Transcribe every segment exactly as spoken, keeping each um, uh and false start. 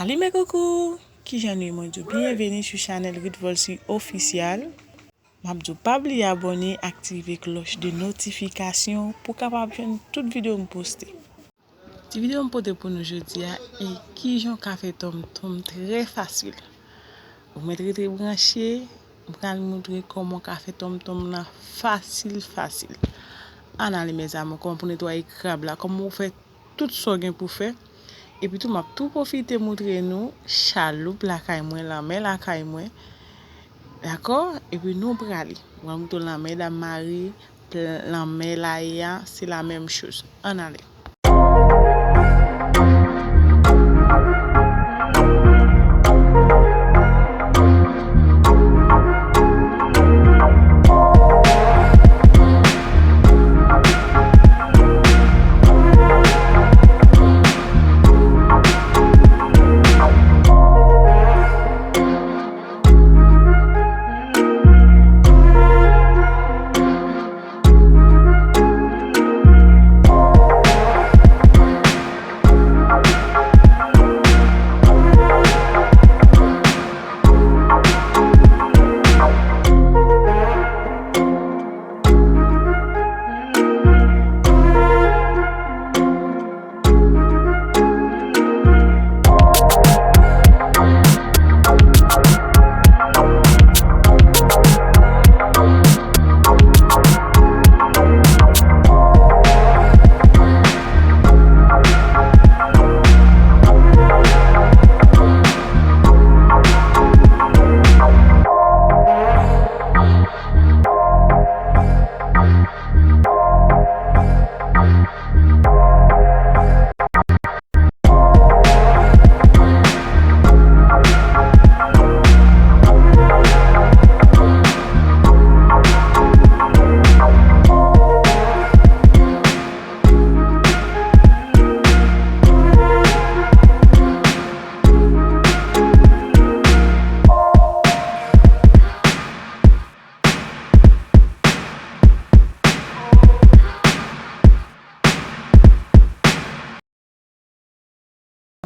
Salut mes coucous! Kijan nou ye? Mwen di w byenveni sou chanèl Ruth Volcy Official. M ap di w pa bliye abòne, aktive klòch de notifikasyon pou w kapab jwenn tout videyo m poste. Ti videyo m pote pou nou jodi a, e kijan w ka fè tonmtonm trè fasil. Ou mèt rete branche, m pral moutre kòman w ka fè tonmtonm nan fasil, fasil. Ann ale, mes amours, kòman pou netwaye krab la, kòman pou fè tout sa w gen pou fè. Epi tou, m ap tou pwofite moutre nou chaloup lakay mwen, lanmè lakay mwen. Dakò? Epi nou prale. Mwen moutre w lanmè Dam Mari, pl-, lanmè la ye a, se la menm choz. Ann ale.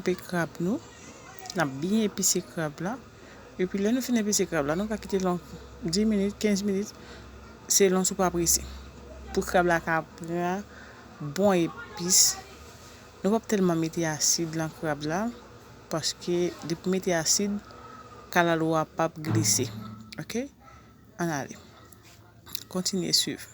Kanpe krab nou. N ap byen epise krab la. Epi lè nou fin epise krab la, nou ka kite l yon dis minit, kenz minit, selon si w pa prese. Pou krab la ka pran bon epis. Nou p ap tèlman mete asid lan krab la, paske depi w mete asid, kalalou a p ap glise. Oke? Ann ale. Kontinye swiv.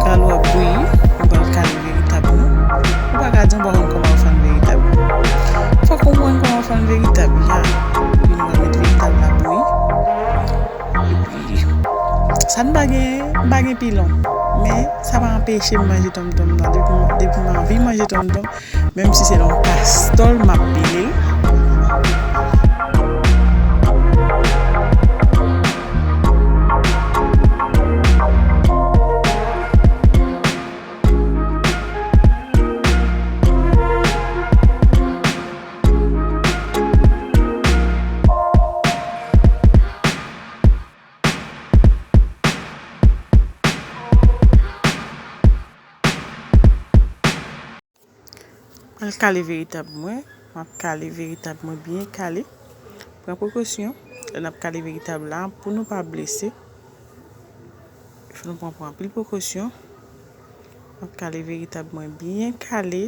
Kalalou ap bouyi, nou pral kale veritab nou. Ou pa ka di w pa konn kòman w fann veritab. Fòk ou konn kòman w fann veritab, ya. Epi nou pral met veritab la bouyi. Epi, sa n pa gen, m pa gen pilon. Men, sa pa anpeche m manje tonmtonm nan. Depi, depi m anvi manje tonmtonm, menm si se nan yon kastòl, m ap pile l. Al kale veritab mwen. M ap kale veritab mwen byen kale. Pran prekosyon lè n ap kale veritab la pou nou pa blese. Fò nou pran, pran anpil prekosyon. M ap kale veritab mwen byen kale.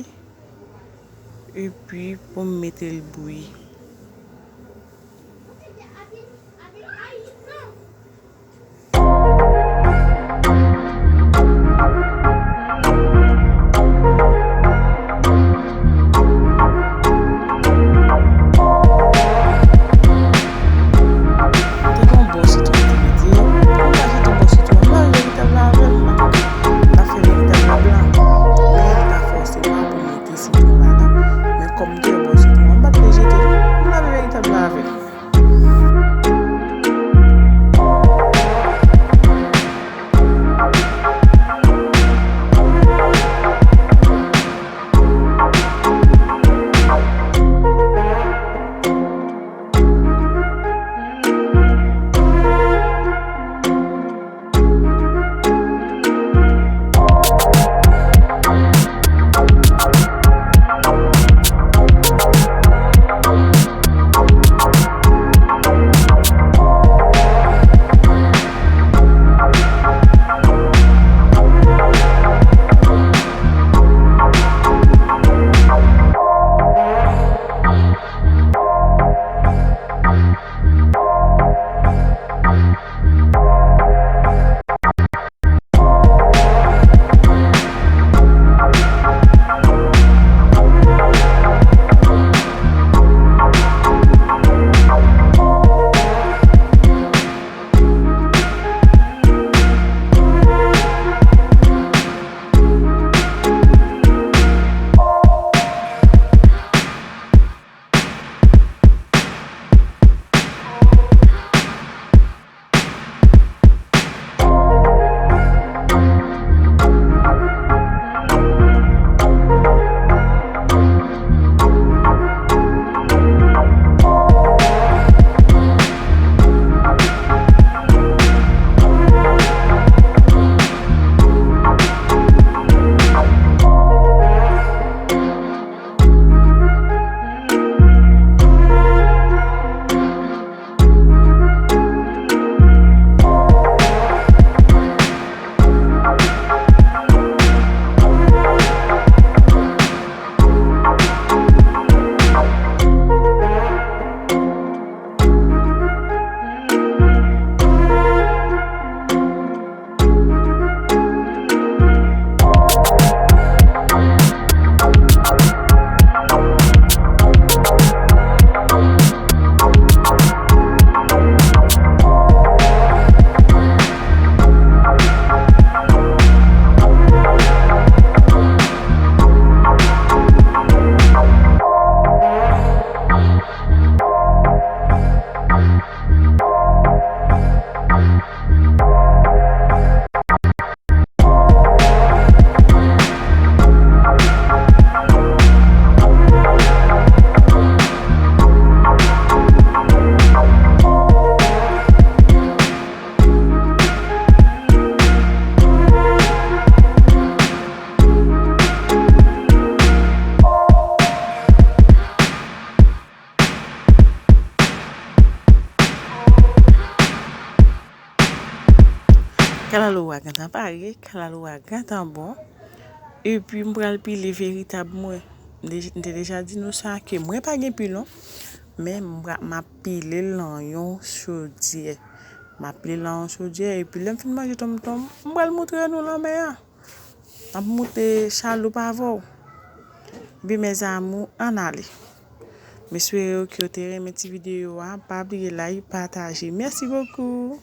Epi pou m mete l bouyi. Kalalou a gentan pare, kalalou a gentan bon. Epi m pral pile veritab mwen. M de- m te deja di nou sa ke mwen pa gen pilon, men m pra- m ap pile l nan yon chodyè. M ap pile l nan yon chodyè epi lè m fin manje tonmtonm, m pral moutre nou lanmè a. M ap moute chaloup avè w. Epi mes amours, ann ale. M espere ke w te renmen ti videyo a. Pa bliye like, pataje. Merci beaucoup.